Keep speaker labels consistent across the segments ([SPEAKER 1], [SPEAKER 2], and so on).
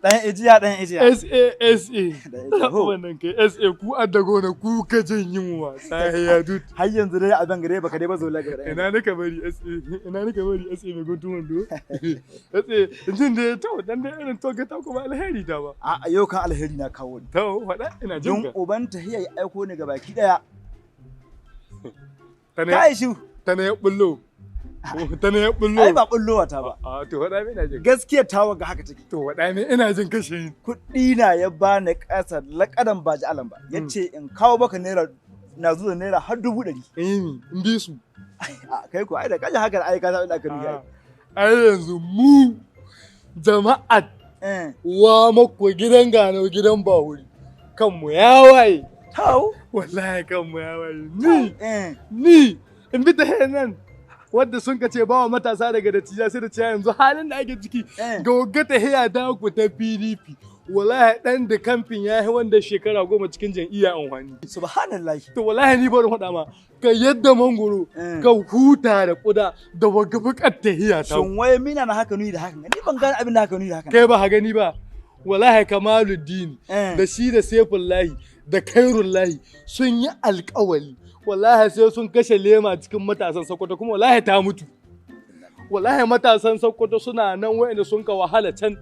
[SPEAKER 1] Dan ijiya, dan ijiya.
[SPEAKER 2] SASA.
[SPEAKER 1] Dan ijiya, ho.
[SPEAKER 2] Wannan kai SA ku adda gona ku ka jin yunwa. Sahiya dut.
[SPEAKER 1] Har yanzu dai abin gare baka dai ba zo lagaba.
[SPEAKER 2] Ina nika bari SA, ina nika bari SA mai guntun wando. SA, jin dai to dan dai irin to ga ta kuma alheri ta ba.
[SPEAKER 1] A yau kan alheri na kawo ni.
[SPEAKER 2] To faɗa ina jin
[SPEAKER 1] Don
[SPEAKER 2] ka.
[SPEAKER 1] uban tahiya ya aiko ni gabaki daya.
[SPEAKER 2] Ta ne
[SPEAKER 1] Kai shi.
[SPEAKER 2] ta ne ya bullo. Ta ne ya bullo.
[SPEAKER 1] Ai ba bullowa ta ba.
[SPEAKER 2] A to faɗa mai ina jin ka.
[SPEAKER 1] Gaskiya tawa ga haka take.
[SPEAKER 2] To faɗa mai ina jin kashe ni.
[SPEAKER 1] Kuɗi na ya bani ƙasa laƙadan ba ji alam ba. Yace in kawo maka naira na zuwa naira har 100,000.
[SPEAKER 2] In yi mi, in bi su.
[SPEAKER 1] A kai ko ai da kaji haka ai ka san inda aka nufi ai.
[SPEAKER 2] Ai yanzu mu jama'at
[SPEAKER 1] Eh.
[SPEAKER 2] wa mako gidan gano gidan bahuri kanmu ya waye.
[SPEAKER 1] Tau.
[SPEAKER 2] Wallahi kanmu ya waye. Ni
[SPEAKER 1] Eh.
[SPEAKER 2] ni in bi ta nan wadda sun ka ce ba wa matasa daga dattijai sai da ciya yanzu halin da ake ciki
[SPEAKER 1] Eh.
[SPEAKER 2] ga wagga ta hiya da ku ta PDP wallahi dan da kamfin ya yi wanda shekara 10 cikin jam'iyya amfani.
[SPEAKER 1] Subhanallah.
[SPEAKER 2] To wallahi ni barin faɗa ma ka yadda mangoro
[SPEAKER 1] Eh.
[SPEAKER 2] ka huta da kuda da wagga bukar tahiya ta
[SPEAKER 1] Shin wai mina na haka nuni da hakan? Ni ban gane abin da haka nuni da hakan.
[SPEAKER 2] Kai ba ha gani ba, wallahi Kamaluddin
[SPEAKER 1] Eh.
[SPEAKER 2] da shi da Saifullahi da Khairullahi sun yi alkawali wallahi sai sun kashe lema cikin matasan Sokoto, kuma wallahi ta mutu. Wallahi matasan Sokoto suna nan wa'anda sun ka wahala can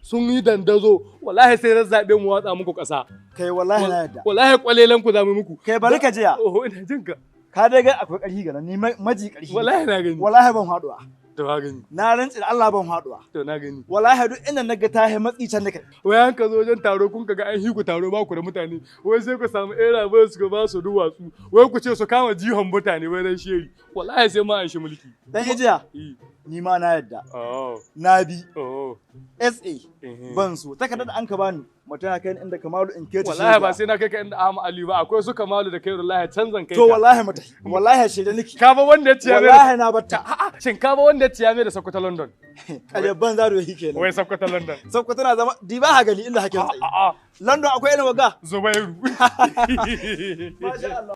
[SPEAKER 2] sun yi dandazo, wallahi sai na zaɓe mu watsa muku ƙasa.
[SPEAKER 1] Kai wallahi na yadda.
[SPEAKER 2] Wallahi kwalelan ku za mu muku.
[SPEAKER 1] Kai bari ka jiya.
[SPEAKER 2] Oho, ina jin ka.
[SPEAKER 1] Ka dai ga akwai ƙarfi ga nan, ni maji ƙarfi.
[SPEAKER 2] Wallahi na gani.
[SPEAKER 1] Wallahi ban haɗuwa.
[SPEAKER 2] To na gani.
[SPEAKER 1] Na rantsi da Allah ban haɗuwa.
[SPEAKER 2] To na gani.
[SPEAKER 1] Wallahi duk inda naga ta matsi can nake.
[SPEAKER 2] Wai an ka zo wajen taro kun ga an hiku taro ba ku da mutane, wai sai ku samu era bai su ba su duwatsu, wai ku ce su kama jihon mutane wai dan sheri. Wallahi sai ma an shi mulki.
[SPEAKER 1] Dan ijiya,
[SPEAKER 2] Eh.
[SPEAKER 1] ni ma na yadda.
[SPEAKER 2] Oh.
[SPEAKER 1] Na bi
[SPEAKER 2] Oh.
[SPEAKER 1] SA
[SPEAKER 2] Eh.
[SPEAKER 1] ban so. Takardar da an ka bani mutum ya kai ni inda Kamalu in kece.
[SPEAKER 2] Wallahi ba sai na kai ka inda Ahmad Ali ba, akwai su Kamalu da Khairullahi canzan kai
[SPEAKER 1] To
[SPEAKER 2] ka.
[SPEAKER 1] wallahi mutai. Wallahi shirye nake.
[SPEAKER 2] Ka ba wanda ya ciya mai da
[SPEAKER 1] Wallahi na batta.
[SPEAKER 2] A'a, shin ka ba wanda ya ciya mai da Sokoto London?
[SPEAKER 1] Kaje ban zaro yake kenan.
[SPEAKER 2] Wai Sokoto London.
[SPEAKER 1] Sokoto na zama di ba ha gani inda hakin tsaye.
[SPEAKER 2] A'a,
[SPEAKER 1] London akwai irin waga.
[SPEAKER 2] Zubairu.
[SPEAKER 1] Masha Allah.